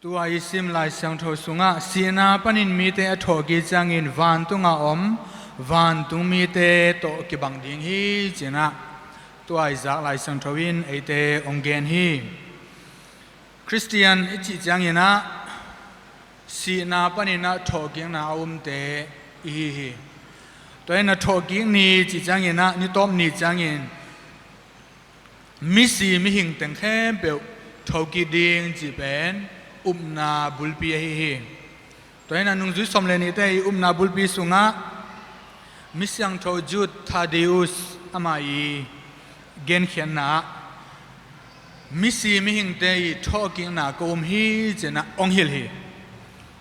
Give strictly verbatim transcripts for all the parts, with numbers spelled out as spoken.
Tua i sim Lai Siangtho sungah sihna panin mite a thawhkik ciangin vantungah om vantung mite tawh kibang ding hi, ci-in ah tua i zak Lai Siangtho in eite hong gen hi. Khristian i cih ciangin ah sihna panin ah thawhkikna a umte i hi hi. Tua in ah thawhkik ni cih ciangin ah ni tawp ni ciangin misi mihing teng khempeuh thokik ding cih pen upna bulpi ahi hi. Tua in ah nungzui sawm le nihte i upna bulpi sungah misiangtho Jude Thaddeus ama i genkhiatna ah misi mihingte i thawhkikna ka um hi, ci-in ah hong hilh hi.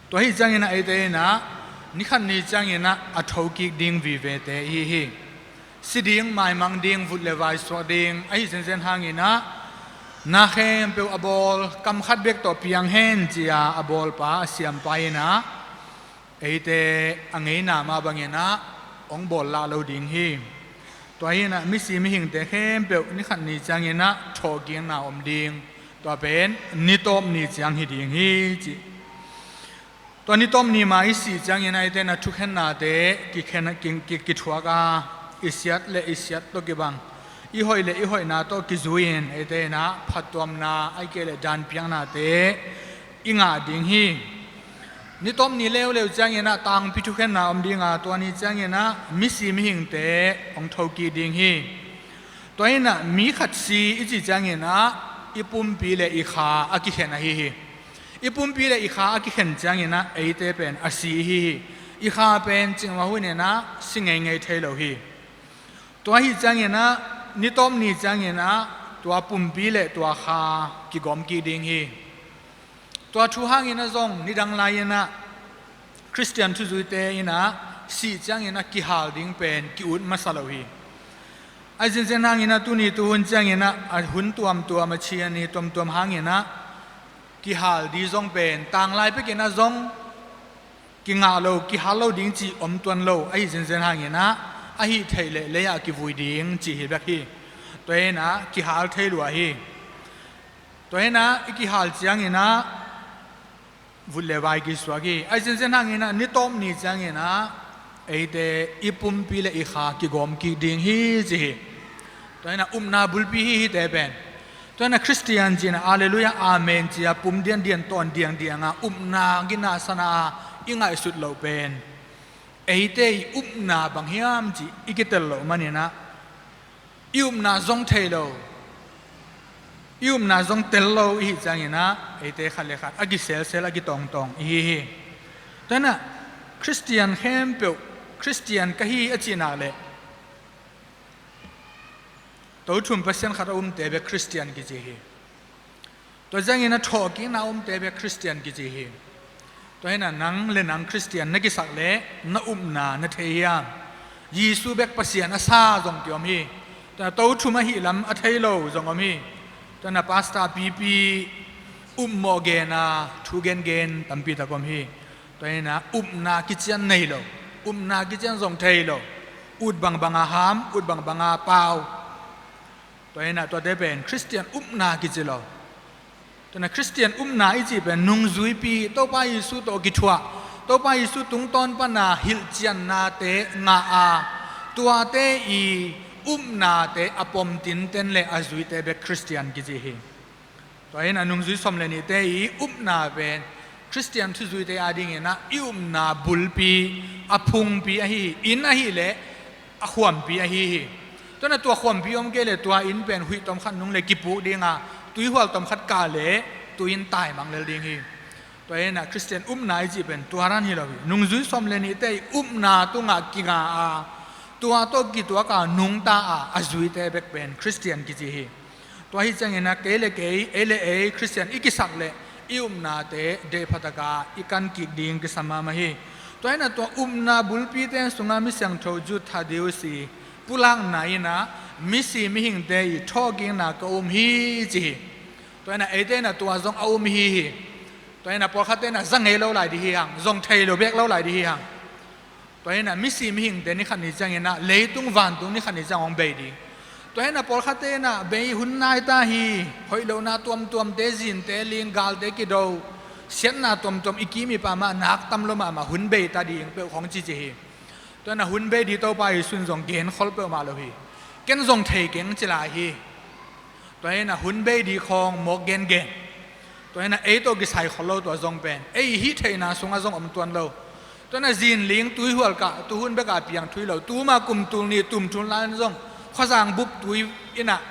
Tua hi ciangin ah eite in ah ni khat ni ciangin ah a thokik ding vivete i hi hi. Si ding, maimang ding, vut le vai suak ding ahi zenzen hangin ah na khempeuh a bawl kam khat bek tawh piang hen ci-a a bawlpa, a siampa in ah eite a ngeina mah bangin ah hong bawl lah lo ding hi. Tua hi in ah misi mihingte khempeuh ni khat ni ciangin ah thawhkikna om ding. Tua pen ni tawp ni ciang hi ding hi, ci. Tua ni tawp ni ma i sih ciangin ah eite in ah thukhennate kikhen, ki, ki, kithuak a, i siat le i siat tawh kibang, i hoih le i hoihna tawh kizui-in eite in ah phattuamna, ahih kei leh danpiaknate i ngah ding hi. Ni tawp ni leuleu ciangin ah tangpi thukhenna om ding a, tua ni ciangin ah misi mihingte hong thokik ding hi. Tua in ah mi khat si i cih ciangin ah i pumpi le i kha a kikhen ahi hi. I pumpi le i kha a kikhen ciangin ah eite pen a si i hi hi. I kha pen cingmah hun in ah si ngeingei thei lo hi. Tua ahi ciangin ah ni tawp ni ciangin ah tua pumpi le tua kha kigawm kik ding hi. Tua thu hangin ah zong nidang lai-in ah Khristian thuzuite in ah sih ciangin ah kihal ding pen ki-ut masa lo hi. Ahi zenzen hangin ah tuni tuhun ciangin ah a hun tuamtuam, a chi a ni tuamtuam hangin ah kihal ding zong pen tanglai pekin ah zong kingah lo, kihal lo ding cih om tuan lo ahi zenzen hangin ah, ahih theih leh lei-ah kivui ding cih hi bek hi. Tua in ah kihal thei lua hi. Tua hi in ah i kihal ciangin ah vut le vai kisuak hi. Ahi zenzen hangin ah ni tawp ni ciangin ah eite i pumpi le i kha kigawm kik ding hi, ci hi. Tua hi in ah upna bulpi hi hite pen. Tua hi in ah Khristian ci-in ah Alleluia, Amen ci-a pum diandian tawn diangdiang a upna gina sana a i ngaihsut loh pen eite i upna bang hiam cih i kitel loh manin ah i upna zong thei lo, i upna zong tel lo i hih ciangin ah eite khat le khat a kiselsel, a kitawngtawng i hi hi. Tua hi in ah Khristian khempeuh Khristian ka hi a cih nak leh To thum Pasian khat a umte bek Khristian kici hi. Tua ciangin a thawhkikna a umte bek Khristian kici hi. Tua hi in ah nang le nang Khristian na kisak leh na upna na thei hiam? Jesu bek Pasian a sa zong kiom hi. Tua to thum ahih lam a thei lo zong om hi. Tua in ah pastor pipi upmawh gen a thu gengen tampi tak om hi. Tua hi in ah upna kician nei lo, upna kician zong thei lo, ut bangbang a ham, ut bangbang a pau. Tua hi in ah tuate pen Khristian upna kici lo. Tua in ah Khristian upna i cih pen nungzuipi, Topa Jesu tawh kithuah, Topa Jesu tungtawn pana hilhciannate ngah a, tuate i upnate a pom tinten le a zuite bek Khristian kici hi. Tua hi in ah nungzui sawm le nihte i upna pen Khristian thuzuite adingin ah i upna bulpi, a phungpi ahi hi. Inn ahih leh a khuampi ahi hi. Tua in ah tua khuampi om kei leh tua inn pen huih tomkhat nung leh kipuk ding a, tuihual tomkhat kah leh tu-in taimang lel ding hi. Tua hi in ah Khristian upna i cih pen tua dan hi lo hi. Nungzui sawm le nihte i upna tungah kinga a, tua tawh kituak a nungta a, a zuite bek pen Khristian kici hi. Tua hi ciangin ah kei le kei, ei le ei Khristian i kisak leh i upnate deihpha tak a i kan kik ding kisam mahmah hi. Tua hi in ah tua upna bulpite sungah misiangtho Jude Thaddeus i pulakna in ah misi mihingte i thawhkikna ka um hi ci hi. Tua hi in ah eite in ah tua zong a um i hi hi. Tua hi in ah pawlkhatte in ah za ngei lo lai ding hi hang, zong thei lo bek lo lai ding hi hang. Tua hi in ah misi mihingte ni khat ni ciangin ah leitung vantung ni khat ni ciang hong bei ding. Tua hi in ah pawlkhatte in ah bei hun nai ta hi, hoih lohna tuamtuamte, zinte ling, galte kido, Siatna tuamtuam i kim i pam ah nak tam lo mahmah, hun bei ta ding peuh khawng cici hi. Tua hi-in ah hun bei ding Topa Jesu in zong genkhol peuhmah lo hi. Ken zong thei keng ci lai hi. Tua hi-in ah hun bei ding khawng mawk gengen. Tua hi-in ah ei tawh kisai khol lo tua zong pen. Ei i hih theihna sungah zong om tuan lo. Tua hi-in ah zinling tuihual kah tuhun bekah piang thu hi lo. Tuma kum tul nih tum thun lai-in zong khuazang bup tui in ah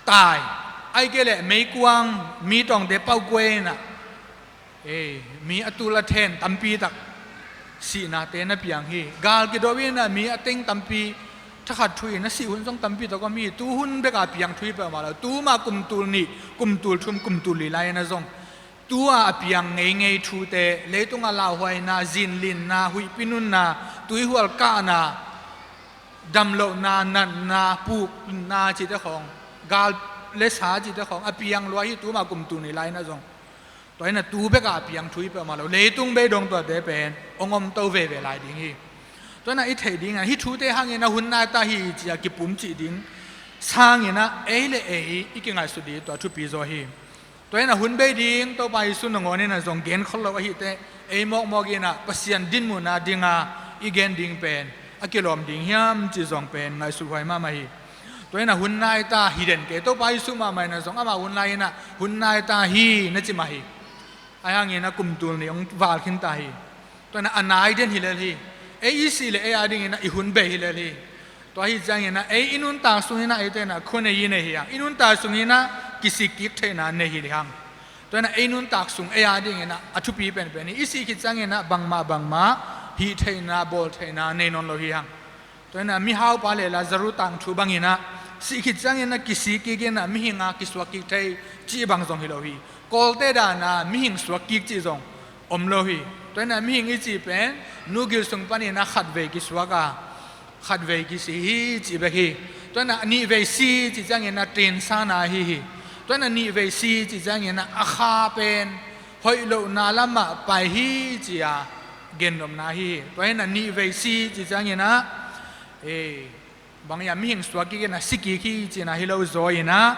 tai. Ahih kei leh meikuang mi tawngte paukuai in ah, ei, mi a tul a then tampi tak sihnate na piang hi. Gal kido in ah mi a teng tampi thakhat thu in a sih hun zong tampi tak om hi. Tuhun bekah piang thu hi peuhmah lo. Tuma kum tul nih, kum tul thum, kum tul li lai-in ah zong tua a piang ngeingei thute, leitungah lauhuaina, zinlinna, huihpi nunna, tuihual kahna, damlohna, natna, pukna cihte khawng, gal le sa cihte khawng a piang lua hi. Tuma kum tul nih lai-in ah zong. Tua hi-in ah tu bekah a piang thu hi peuhmah lo. Leitung bei dong tuate pen hong om to veve lai ding hi. Tua hi-in ah i theih ding ah hih thute hangin ah hun nai ta hi ci-a kipum cih ding sangin ah ei le ei i kingaihsut ding tua thupi zaw hi. Tua hi-in ah hun bei ding Topa Jesu nangawn in ah zong genkhol lo ahih teh, ei mawkmawk in ah Pasian dinmunna dinga i gen ding pen a kilawm ding hiam cih zong pen ngaihsut huai mahmah hi. Tua hi-in ah hun nai ta hi den kei, Topa Jesu mahmah in ah zong ama hun lai-in ah hun nai ta hi na ci mah hi. Ahih hangin ah kum tul nih hong val khin ta hi. Tua hi-in ah a nai den hi lel hi. Ei i sih leh ei a dingin ah i hun bei hi lel hi. Tua ahih ciangin ah ei i nuntak sungin ah eite in ah khua nei i nei hi hang. I nuntak sungin ah kisik kik theihna nei hi hang. Tua hi-in ah ei nuntak sung ei a dingin ah a thupi penpen hi. I sih khit ciangin ah bangmah bangmah hih theihna, bawl theihna nei nawn lo hi hang. Tua hi-in ah mihaupa le Lazaru tangthu bangin ah sih khit ciangin ah kisik kik in ah mihing a kisuak kik thei cih bang zong hi lo hi. Kawlte dan ah mihing suak kik cih zong om lo hi. Tua hi-in ah mihing i cih pen nu gil sung panin ah khatvei kisuak a, khatvei kisi hi cih bek hi. Tua hi-in ah nihvei si cih ciangin ah tensana ahi hi. Tua hi-in ah nihvei si cih ciangin ah a kha pen hoih lohna lamah pai hi ci-a gennopna ahi hi. Tua hi-in ah nihvei si cih ciangin ah, eh, bang hiam, mihing suak kik in ah si kik hi cihna hi lo zaw in ah,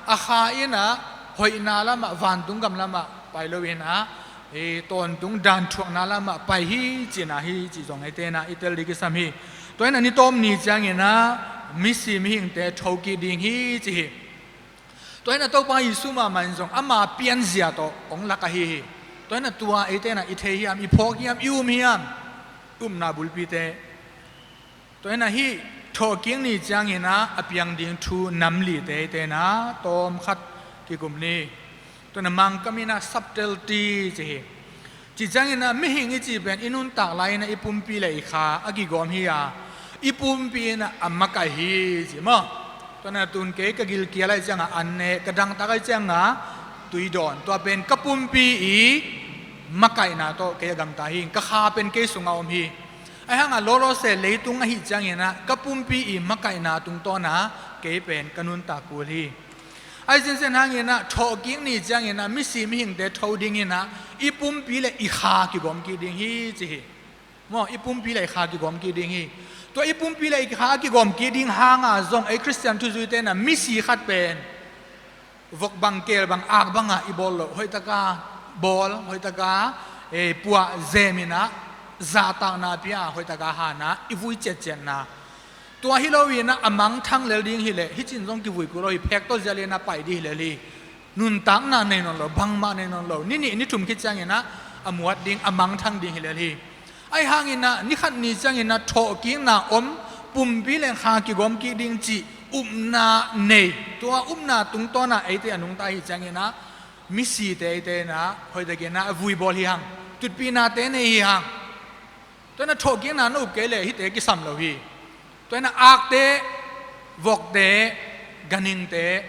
a kha in ah hoihna lamah, vantung gam lamah pai lo in ah, eh, tawntung dan thuakna lamah pai hi cihna hi cih zong eite in ah i tel ding kisam hi. Tua hi-in ah ni tawm ni ciangin ah misi mihingte tho kik ding hi ci hi. Tua hi-in ah Topa Jesu mahmah in zong ama pianzia tawh hong lak ahi hi. Tua hi-in ah tua eite in ah i thei hiam, i phawk hiam, i um hiam? Upna bulpite. Tua hi-in ah hih thawhkik ni ciangin ah a piang ding thu nam lite eite in ah tawmkhat kikum ni. Tua hi-in ah Mangkam in ah subtlety ci hi. Cih ciangin ah mihing i cih pen i nuntak lai-in ah i pumpi le i kha a kigawm hi a, i pumpi in ah a makaih hi ci maw? Tua hi-in ah tun kei ka gilkial ahih ciangah an ne, ka dangtak ahih ciangah tui dawn. Tua pen ka pumpi i makaihna tawh kei a gangta hi. Ka kha pen kei sungah om hi. Ahih hangah lawlawse leitung ahih ciangin ah ka pumpi i makaihna tungtawn ah kei pen ka nuntak kul hi. Ahi zenzen hangin ah thawhkik ni ciangin ah misi mihingte tho ding in ah i pumpi le i kha kigawm kik ding hi ci hi. Maw, i pumpi le i kha kigawm kik ding hi. Tua i pumpi le i kha kigawm kik ding hangah zong ei Khristian thuzuite in ah misi khat pen vok bang, keel bang, ak bangah i bawl loh, hoihtaka bawl, hoihtaka, eh, puah zem in ah, zahtakna pia, hoihtaka han ah i vui ciatciatna. Tua hi lo in ah a mangthang lel ding hi leh hih cin zong kivui kul lo hi, phek tawh zial in ah pai ding hi lel hi. Nuntakna nei nawn lo, bangmah nei nawn lo. Ni nih ni thum khit ciangin ah a muat ding, a mangthang ding hi lel hi. Ahi hangin ah ni khat ni ciangin ah thawhkikna om, pumpi le kha kigawm kik ding cih upna nei. Tua upna tungtawn ah eite a nungta ahih ciangin ah misite eite in ah hoihtakin ah vui bawl hi hang. Tutpihnate nei hi hang. Tua hi-in ah thawhkikna na up kei leh hihte kisam lo hi. Tua hi-in ah akte, vokte, ganhingte,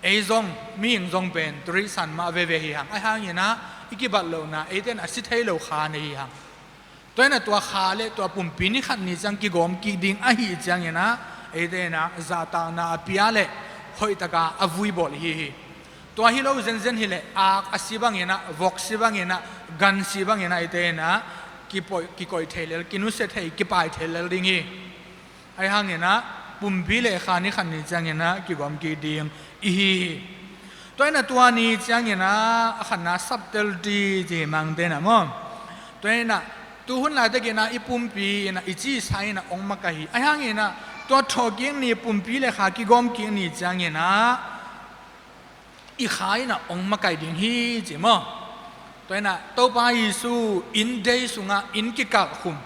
ei zong, mihing zong pen turisan mah veve hi hang. Ahi hangin ah i kibat lohna, eite in a si thei lo kha nei hi hang. Tua hi-in ah tua kha le tua pumpi ni khat ni ciang kigawm kik ding ahih ciangin ah eite in ah zahtakna a pia le hoihtaka a vui bawl i hi hi. Tua hi lo zenzen hi leh ak a si bangin ah, vok si bangin ah, gan si bangin ah eite in ah kipoi-, kikoih thei lel, kinusia thei, kipai thei lel ding hi. Ahi hangin ah pumpi le kha ni khat ni ciangin ah kigawm kik ding i hi hi. Tua inah tua ni cianginah a khatna subtlety ci hi, Mangte inah maw. Tua inah tuhun laitakinah i pumpi inah i cisa inah hong makaih hi. Ahi hanginah tua thawhkik ni, pumpi le kha kigawmkik ni cianginah i kha inah hong makaih ding hi ci maw. Tua inah Topa Jesu inn dei sungah inn kikalh khum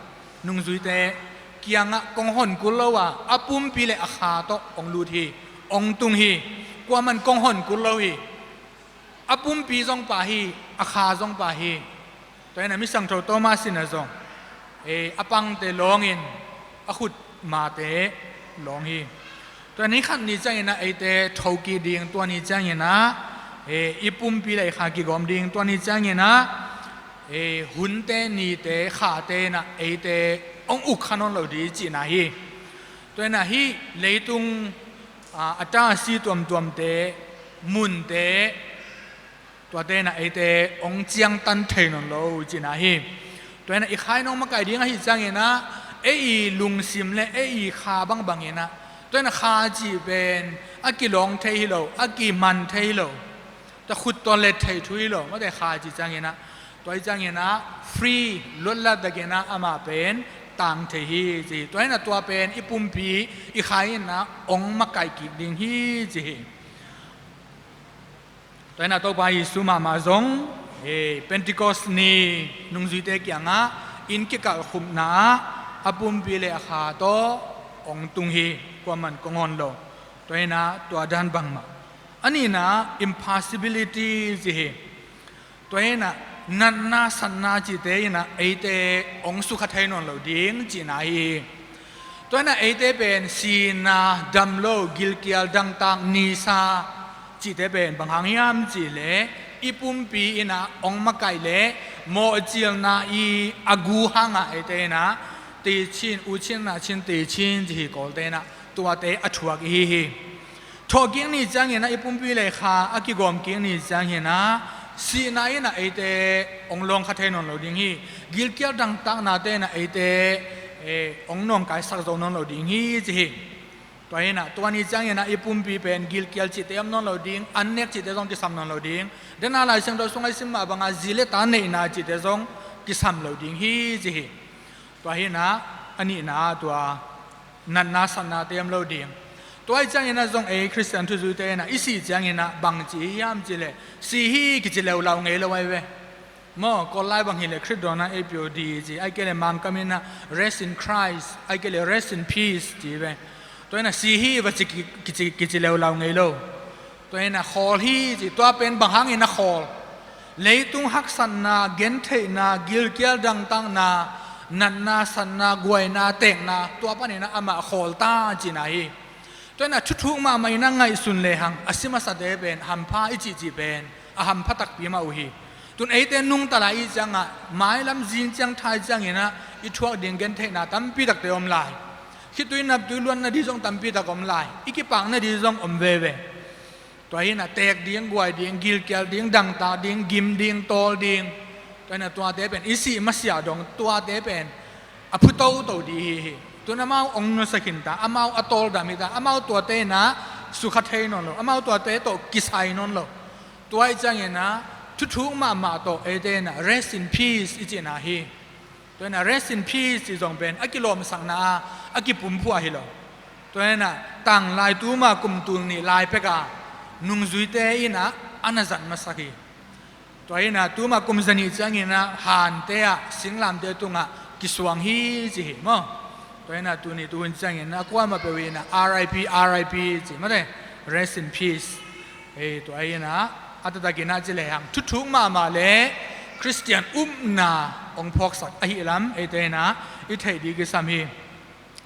nungzuite kiangah kong hon kul lo a, a pumpi le a kha tawh hong lut hi, hong tung hi. Kuaman kong hon kul lo hi. A pumpi zong pha hi, a kha zong pha hi. Tua inah mi siangtho Thomas inah zong, eh, a pangte lawngin, a khut mate lawng hi. Tua ni khat ni cianginah eite thokik ding, tua ni cianginah, eh, i pumpi le i kha kigawm ding, tua ni cianginah, eh, hunte, nite, khate inah eite hong uk kha nawn lo ding cihna hi. Tua inah hih leitung, ah, a tasi tuamtuamte, munte, tuate inah eite hong ciangtan thei nawn lo cihna hi. Tua inah i kha in hong makaih ding ahih cianginah ei i lungsim le ei i kha bangbanginah, tua inah kha cih pen a kilawng thei hi lo, a kiman thei hi lo, tua khut tawh let thei thu hi lo, mate, kha cih cianginah, tua ahih cianginah free, luatlat takinah amah pen tang thei hi ci hi. Tua inah tua pen i pumpi, i kha inah hong makaih kik ding hi ci hi. Tua inah Topa Jesu mahmah zong, eh, Pentecost ni nungzuite kiangah inn kikalh khumna ah a pumpi le a kha tawh hong tung hi, kuaman kong hon lo. Tua inah tua dan bangmah. A nihna, impossibility ci hi. Tua inah natna satna cihte inah eite hong sukha thei nawn lo ding cihna hi. Tua inah eite pen sihna, dam lo, gilkial, dangtak, nisa cihte pen bang hang hiam cihleh i pumpi inah hong makaih leh mawhcilna i a gu hangah eite inah tecin, ucin, nacin, tecin ci hi, Kawlte inah tuate a thuak i hi hi. Thawhkik ni cianginah i pumpi le kha a kigawmkik ni cianginah sihna inah eite hong lawng kha thei nawn lo ding hi. Gilkial dangtaknate inah eite, eh, hong nawngkaisak zo nawn lo ding hi ci hi. Tua inah tua ni cianginah i pumpi pen gilkial cihte om nawn lo ding, annek cihte zong kisam nawn lo ding, dena Lai Siangtho sungah i sim mah bangah zi le ta neihna cihte zong kisam lo ding hi ci hi. Tua hinah a nihna tua natna satnate om lo ding. Tua ahih cianginah zong ei Khristian thuzuite inah i sih cianginah bang ci hiam cihleh, si hi kici leulau ngei lo ahi ve. Maw, Kawl lai bang hileh Khrih dawnah A P O D ci, ahih kei leh Mangkam inah rest in Christ, ahih kei leh rest in peace ci ve. Tua inah si hi va ci ki, kici, kici leulau ngei lo. Tua inah khawl hi ci, tua pen bang hangin a khawl? Leitung haksatna, gentheihna, gilkial dangtakna, natna satna, guaina, teekna, tua paninah amah khawl ta cihna hi. Tua inah thuthuk mahmah inah ngaihsun lehang a si masate pen hampha i cihcih pen a hampha takpi mah uh hi. Tun eite nungta lai i ciangah mailam zing ciang thai cianginah i thuak ding gentheihna tampi takte om lai. Khitui naptui luanna ding zong tampi tak om lai. I kipakna ding zong om veve. Tua hinah teek ding, guai ding, gilkial ding, dangtak ding, gim ding, tawl ding. Tua hinah tuate pen i sih masiah dong tuate pen a phu toto ding hi hi. Tun amau hong nusia khin ta, amau a tawldam hi ta, amau tuate inah sukha thei nawn lo, amau tuate tawh kisai nawn lo. Tua ahih cianginah thuthuk mahmah tawh eite inah rest in peace i cihna hi. Tua inah rest in peace cih zong pen a kilawmsakna a, a kipumphuah hi lo. Tua inah tanglai tuma kum tul nih lai peka nungzuite inah a na zat masak hi. Tua inah tuma kum zanih cianginah hante ah singlamte tungah kisuang hi ci hi maw. Tua inah tuni tuhun cianginah kuamah peuh inah R I P, R I P ci mate, rest in peace. Ei, tua inah a taktakinah ci lehang thuthuk mahmah le Khristian upna hong phawksak ahih lam eite inah i theih ding kisam hi.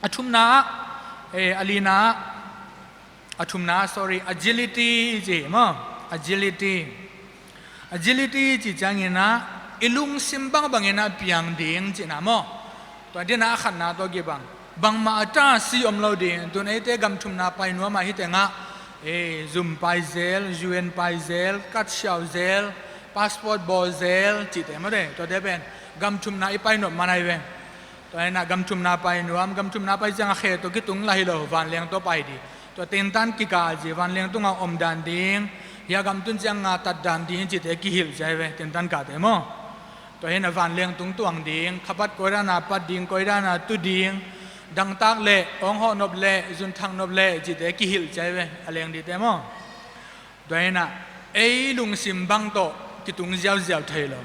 A thumna ah, eh, a lina ah, a thumna, sorry, agility ci hi maw. Agility. Agility ci cianginah i lungsim bangbanginah piang ding cihna maw. Tua dinah a khatna tawh kibang, bangmah a tasi om lo ding. Tun eite gam thumna pai nuam ah hih tengah, eh, zum pai zel, U N pai zel, card siau zel, passport bawl zel cihte mate, tuate pen gam thumna i pai nop man ahi ve. Tua inah gam thumna pai nuam, gam thumna pai ciangah khe tawh kitung lah hi lo, vanleng tawh pai ding. Tua tentan kikal ci, vanleng tungah omdan ding, India gam tun cianga tatdan ding cite kihilh ciai ve, tintan kahte maw. Tua hi a vanleng tung tuang ding, khapat koi dana pat ding, koi dana tu ding, dangtak leh awng hawh nop leh zunthak nop leh cite kihilh ciai ve, a leng dite maw. Tua hi a ei lungsim bang tawh kitung ziauziau thei lo.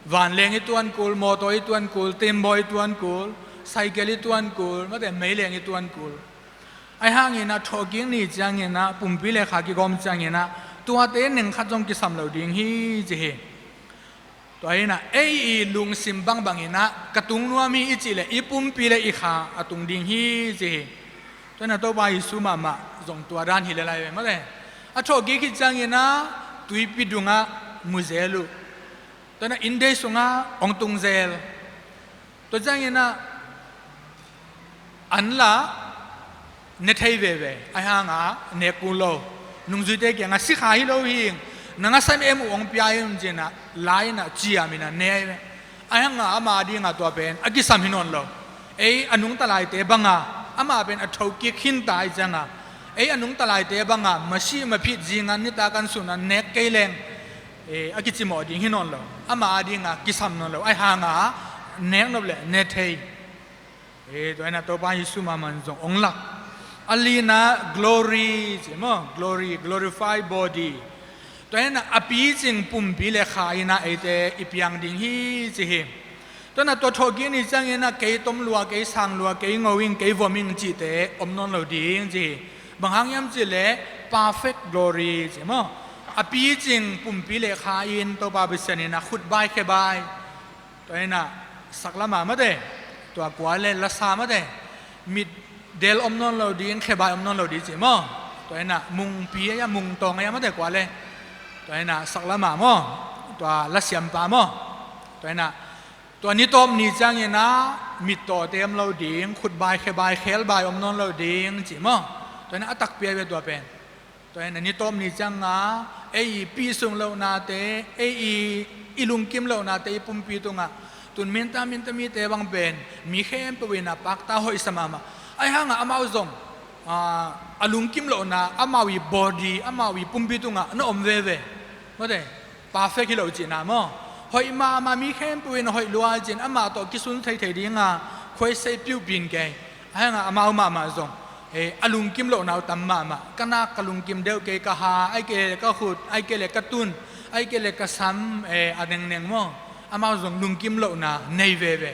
Vanleng i tuan kul, mawtaw i tuan kul, timbaw i tuan kul, saikel i tuan kul, mate meileng i tuan kul. Ahi hangin a thawhkik ni ciangin a pumpi le kha kigawm ciangin a tuate neng khat zong kisam lo ding hi ci hi. Tua hi a ei i lungsim bangbangin a ka tung nuam hi i cih leh i pumpi le i kha a tung ding hi ci hi. Tua hi a Topa Jesu mahmah zong tua dan hi le lai ve mate. A thawhkik khit ciangin a tuipi dungah mu zel uh. Tua hi a inndei sungah hong tung zel. Tua ciangin a an la ne thei veve, ahi hanga nek kul lo. Nungzuite kiangah sikha hi lo hi ing, nang a sam em uh hong pia in ci-in a la in a ciamin a ne ahi ve. Ahi hanga ama dinga tua pen a kisam hi nawn lo. Ei a nungta laite banga ama pen a thokik khinta ahi cianga ei a nungta laite banga masih maphit zingan nitak an suna nek kei leng, e, a kicimawh ding hi nawn lo. Ama a dinga kisam nawn lo. Ahi hanga nek nop le ne thei. E, tua hi a Topa Jesu mahmah in zong hong lak. A lina glory ci maw, glory, glorify body. Tua hi a a picing pumpi le kha in a eite i piang ding hi ci hi. Tua hi a tua thawhkik ni ciangin a kei tom lua, kei sang lua, kei ngo ing, kei vom ing cihte om nawn lo ding ci hi. Bang hang hiam cih leh perfect glory ci maw. A picing pumpi le kha in Topa Pasian in a khutbai khebai. Tua hi a saklama mate, tua kua le lasa mate, mitdel om nawn lo ding, khebai om nawn lo ding ci maw. Tua hi a mungpi a, mungtawng a mate kua le. Tua hi a saklama maw, tua lasiampa maw. Tua hi a tua nitawp ni ciangin a mittawte om lo ding, khutbai khebai khelbai om nawn lo ding ci maw. Tua hi a a takpi a ve tua pen. Tua hi a nitawp ni cianga ei i pih sung lohnate, ei i, i lungkim lohnate i pumpi tungah tun minta minta mite bang pen mi khempeuh in a pakta hoihsa mahmah. Ahi hanga amau zong, a, a lungkim lohna amau i body, amau i pumpi tungah na om veve. Mate, perfect hi lo cihna maw. Hoih mahmah, mi khempeuh in a hoih lua ci-in amah tawh kisun theithei dinga khuaisei piuhpin kei. Ahi hanga amau mahmah zong, e, a lungkim lohna uh tam mahmah. Ka nak ka lungkim deuh kei, ka ha, ai kei le ka khut, ai kei le ka tun, ai kei le ka sam, e, a nengneng maw. Amau zong lungkim lohna nei veve.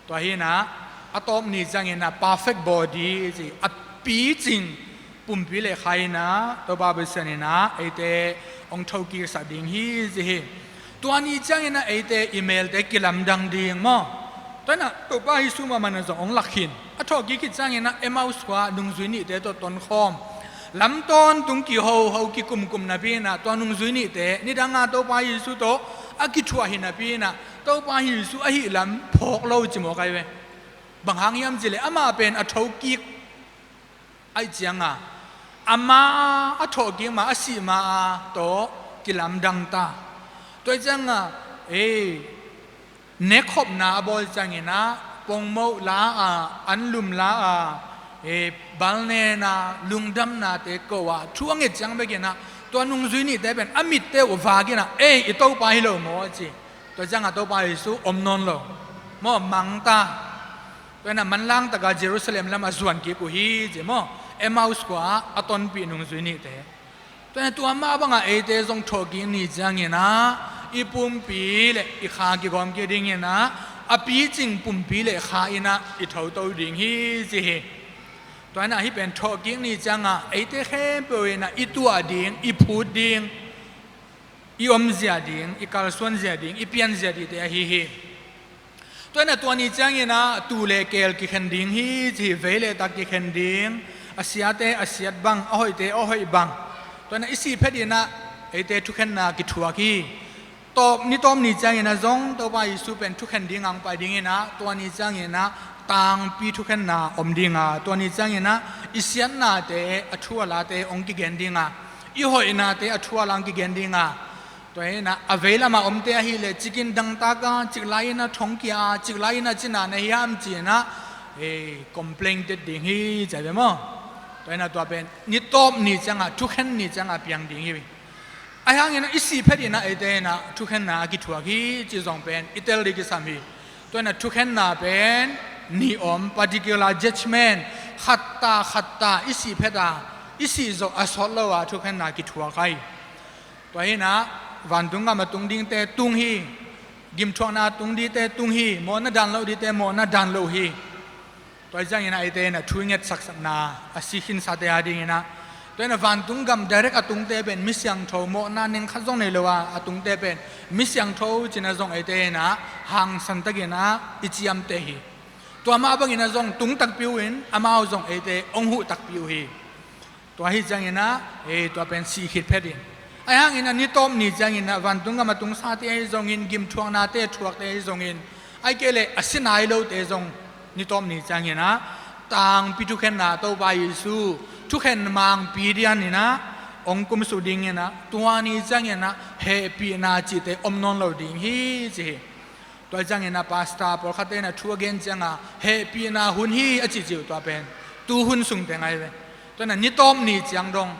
Tua hi a a tawp ni ciangin a perfect body ci, a picing pumpi le kha in a Topa Pasian in a eite hong thokiksak ding hi ci hi. Tua ni ciangin a eite i melte kilamdang ding maw. Tua hi a Topa Jesu mahmah in zong hong lak khin. A thawhkik khit ciangin a Emmaus khua nungzui nihte tawh tonkhawm, lam tawntung kihoho kikumkum napi in a tua nungzui nihte nidanga Topa Jesu tawh a kithuah hi napi in a Topa Jesu ahih lam phawk lo ci mawk ahi ve. Bang hang hiam cih leh amah pen a thokik ahih cianga ama a thawhkik ma, a sih ma a tawh kilamdang ta. Tua hi cianga, ei, nekkhopna a bawl ciangin a pongmoh la a, anlum la a, ei, balnena, lungdamnate ko a thu a nget ciang bekin a tua nungzui nihte pen a mitte uh vak in a, ei, i Topa hi lo maw a ci. Tua cianga Topa Jesu om nawn lo maw, mang ta. Tua hi a manlang taka Jerusalem lam a zuan kik uh hi ci maw. Emmaus khua a tonpih nungzui nihte. Tua hi a tua mah banga eite zong thawhkik ni ciangin a i pumpi le i kha kigawm kik dingin a a picing pumpi le kha in a i thoto ding hi ci hi. Tua hi a hih pen thawhkik ni cianga eite khempeuh in a i tuah ding, i phut ding, i omzia ding, i kalsuanzia ding, i pianzia dingte ahi hi. Tua hi a tua ni ciangin a tuu le keel kikhen ding hi ci hi, vei le tak kikhen ding, a siate a siat bang, a hoihte a hoih bang. Tua hi a i sih phetin a eite thukhenna kithuak hi. Tawp, ni tawp ni ciangin a zong Topa Jesu pen thukhen dinga hong pai dingin a tua ni ciangin a tangpi thukhenna om dinga, tua ni ciangin a i siatnate a thu a late hong kigen dinga, i hoihnate a thu a la hong kigen dinga. Tua hi a a vei lama omte ahih leh cikin dangtaka, ciklai in a thongkia a, ciklai in a cina na hiam ci-in a, ei, complain tet ding hi ci a ve maw. Tua hi a tua pen ni tawp ni cianga, thukhen ni cianga piang ding hi. Ahi hangin ah i sih phetin ah eite in ah thukhenna a kithuak hi cih zong pen i tel ding kisam hi. Tua in ah thukhenna pen nih om, particular judgment, khatta khatta i sih phet a, i sih zawh a sawt lo a thukhenna kithuak hi. Tua hi in ah vantung gam a tung dingte tung hi, gimthuakna a tung dingte tung hi, mawhna dan lo dingte mawhna dan lo hi. Tua hi ciangin ah eite in ah thu i ngetsaksakna a si khinsate a dingin ah, tua in ah vantung gam direct a tungte pen mi siangtho, mawhna neng khat zong nei lo a a tungte pen mi siangtho ci-in ah zong eite in ah hangsan takin ah i ciamteh hi. Tua mah bangin ah zong tung takpi uh in amau zong eite hong huh takpi uh hi. Tua hi ciangin ah, eh, tua pen sih khit phetin. Ahi hangin ah ni tawp ni ciangin ah vantung gam a tungsate ahi zongin, gimthuaknate thuakte ahi zongin, ahih kei leh a si nai lote zong ni tawp ni ciangin ah tangpi thukhenna, Topa Jesu thukhen mangpi dian in ah hong kumsuh dingin ah, tua ni ciangin ah hehpihna cihte om nawn lo ding hi ci hi. Tua hi ciangin ah pastor pawlkhatte in ah thu a gen ciangin ah hehpihna hun hi a cih cih uh, tua pen tu hun sung teng ahi ve. Tua in ah ni tawp ni ciang dong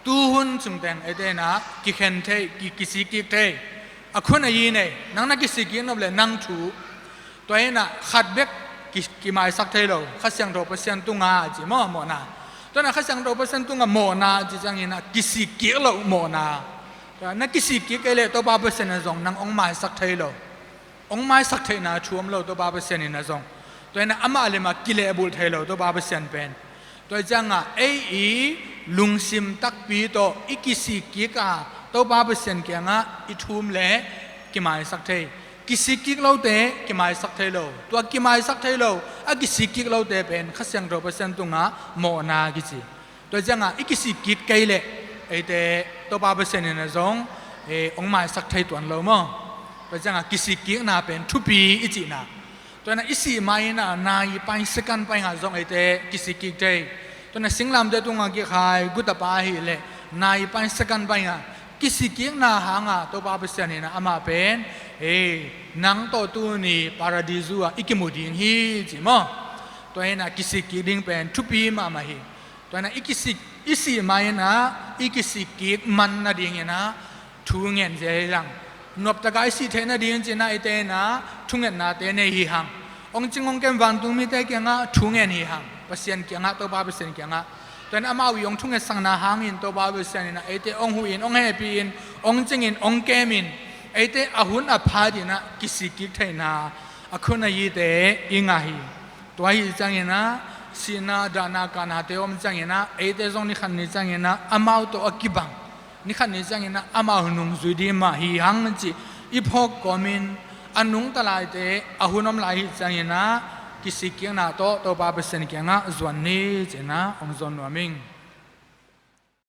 tu hun sung teng eite in ah kikhen thei, ki, kisik kik thei. A khun a yi nei, nang na kisik kik nop leh nang thu. Tua in ah khat bek ki, kimaisak thei lo, Kha Siangtho Pasian tungah a ci maw, mawhna. Tua in ah Kha Siangtho Pasian tungah mawhna a ci ciangin ah kisik kik loh mawhna. Tua na kisik kik kei leh Topa Pasian in ah zong nang hong maisak thei lo. Hong maisak theihna thu om lo Topa Pasian in ah zong. Tua in ah amah le mah kilehbulh thei lo Topa Pasian pen. Tua hi ciangah ei i lungsim takpi tawh i kisik kik a Topa Pasian kiangah i thum leh kimaisak thei. Kisik kik lote kimaisak thei lo. Tua kimaisak thei lo, a kisik kik lote pen Kha Siangtho Pasian tungah mawhna kici. Tua ciangah i kisik kik kei leh eite Topa Pasian in ah zong, eh, hong maisak thei tuan lo maw. Tua ciangah kisik kikna pen thupi i cihna. Tua in ah i sih ma-in ah nai pai, second pai ngah zong eite kisik kik thei. Tua in ah singlamteh tungah kikhai guta pa ahih leh nai pai, second pai ngah kisik kikna hangah Topa Pasian in ah amah pen, eh, nang tawh tuni Paradisu ah i kimu ding hi ci maw. Tua in ah kisik kik ding pen thupi mahmah hi. Tua in ah i kisik, i sih ma-in ah i kisik kik man nadingin ah thu ngen zia hi hang. Noptaka i sih theih nading ci-in ah eite in ah thungetnate nei hi hang. Hong cing hong kem vantung mite kiangah thu ngen hi hang. Pasian kiangah, Topa Pasian kiangah. Tua in ah amau i hong thungetsakna hangin Topa Pasian in ah eite hong huh in, hong hehpih in, hong cing in, hong kem in, eite a hun a phat in ah kisik kik theihna a khun a yite i ngah hi. Tua hi ciangin ah sihna, dahna, kahnate om ciangin ah eite zong ni khat ni ciangin ah amau tawh a kibang, ni khat ni ciangin ah amau nungzui ding mah hi hang cih i phawk kawmin, a nungta laite a hun om lai hi ciangin ah kisik kikna tawh Topa Pasian kiangah zuan ni ci-in ah hong zawn nuam ing.